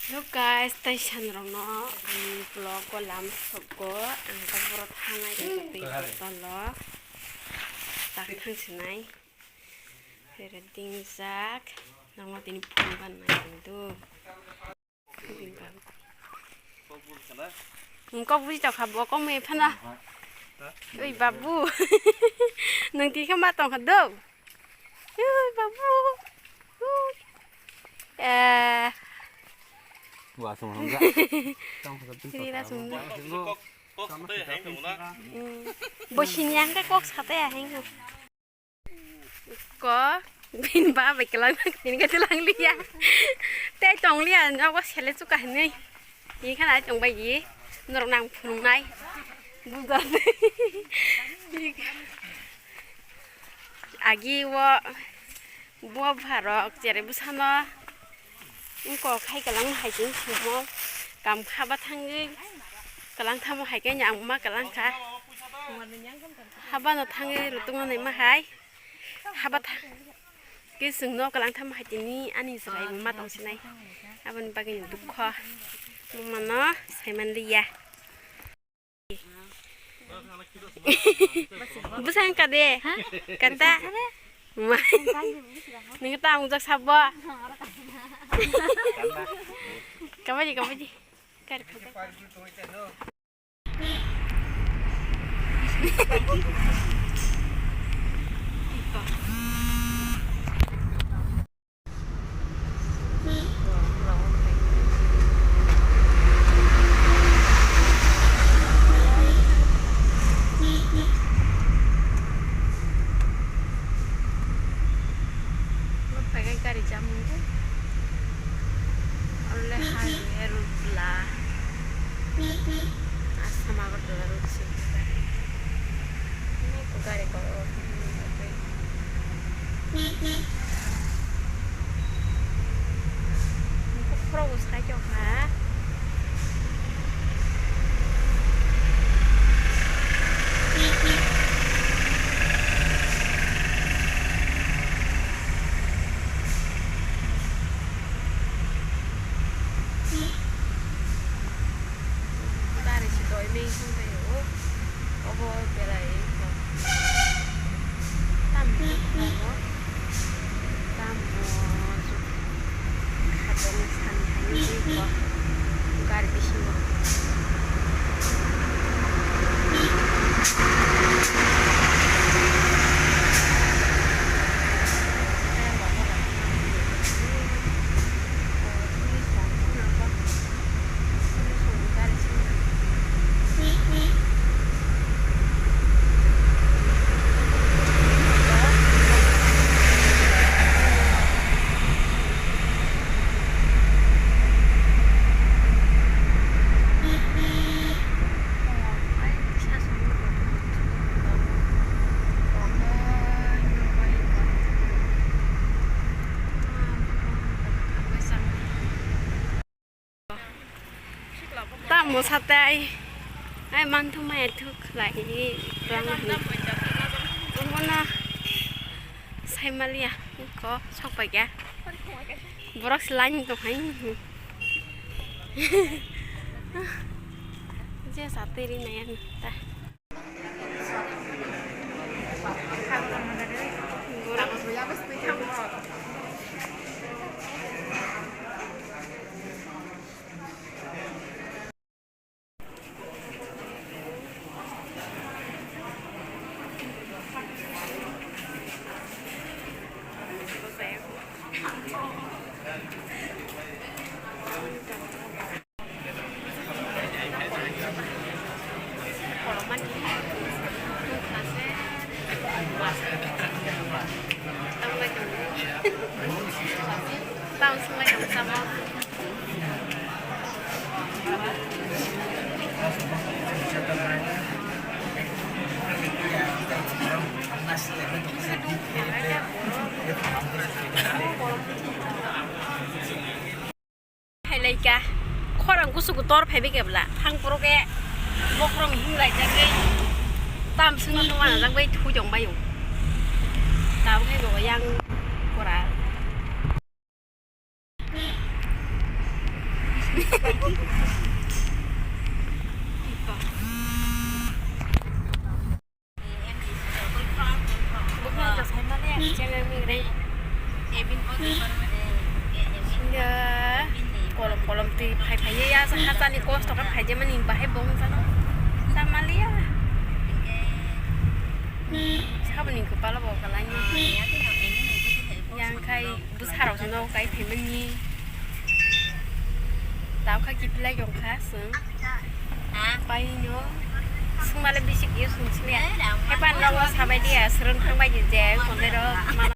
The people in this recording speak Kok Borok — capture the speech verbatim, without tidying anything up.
Hello guys, tai sanrokno ani vlog o lam sokgo. Ang tak boro thangnai tei twi kotor lo. Tak thang sinai. Rere dingjak. Nangno tini phone ban nai hindu. Kok buji tokha bo kok mui phana. Oi babu. Nang tikha ma tongkha do. Ui, babu. Ui. Eh. Wa sung hong ga. Rira sung. Kok, kok sate hai nung na. Hmm. Bo sini ang ka kok sate hai nung. Ko, bin ba bai kelang, bin ka telang liya. Tei tong liya, nogo sele chuka hinui. Ye khana tong bai ye. Norok nang phunung nai. Bujar. Agi wo, bo bharok, jere bwsano, wngkok hai kwlangma hai chwng sumo, kam khaba thangwi, kwlang thamo hai khe ang ma kwlang kha, habano thangwi rwtwkno naima hai, haba thang, khe chwngno kwlang thamo hai tini ani chwrairokma tongsinai, aboni bagwi dukho, mano saimanliya. Bwsang ka de? Kata? Ma. Nang ta ang jak sabo. Kabaji, kabaji. Kar kata. Pakai gari jamung. Oleh highway road bla. Assam Agartala road sih. Ini kok gari kok. Buphuru bwsai tongkha. Gari se doi meng thang bai o. Obo berai tamo tamo khatong sani hai wngwi kok gari bisingo. Tamo satai ai manthok maya thuk khlai rang. Bono sai maliya ko sok pai kya. Borok se line tong hai. Je satwi ri nai ang ta. Phailaika, khorang kusu kutor phaibai kebla, thang poro ke bokrong himlai jagwi, tam sungno tongma najagwi thui tongbaio. Tabuk hai bo yang kora. Kolom kolom twi phai phai ya, sa hachani kosto khe phai jemani bahai bong jano. Tamaliya. Saboni kwpalo bo kalai. Yang khai bwsarok no kai phaimani. Tao kha kiphilai yong kha chwng. Pai no. Sungmale bisi khe sung sini. Hepan no sabai dia, srwng thang bai je, je, konde ro, ma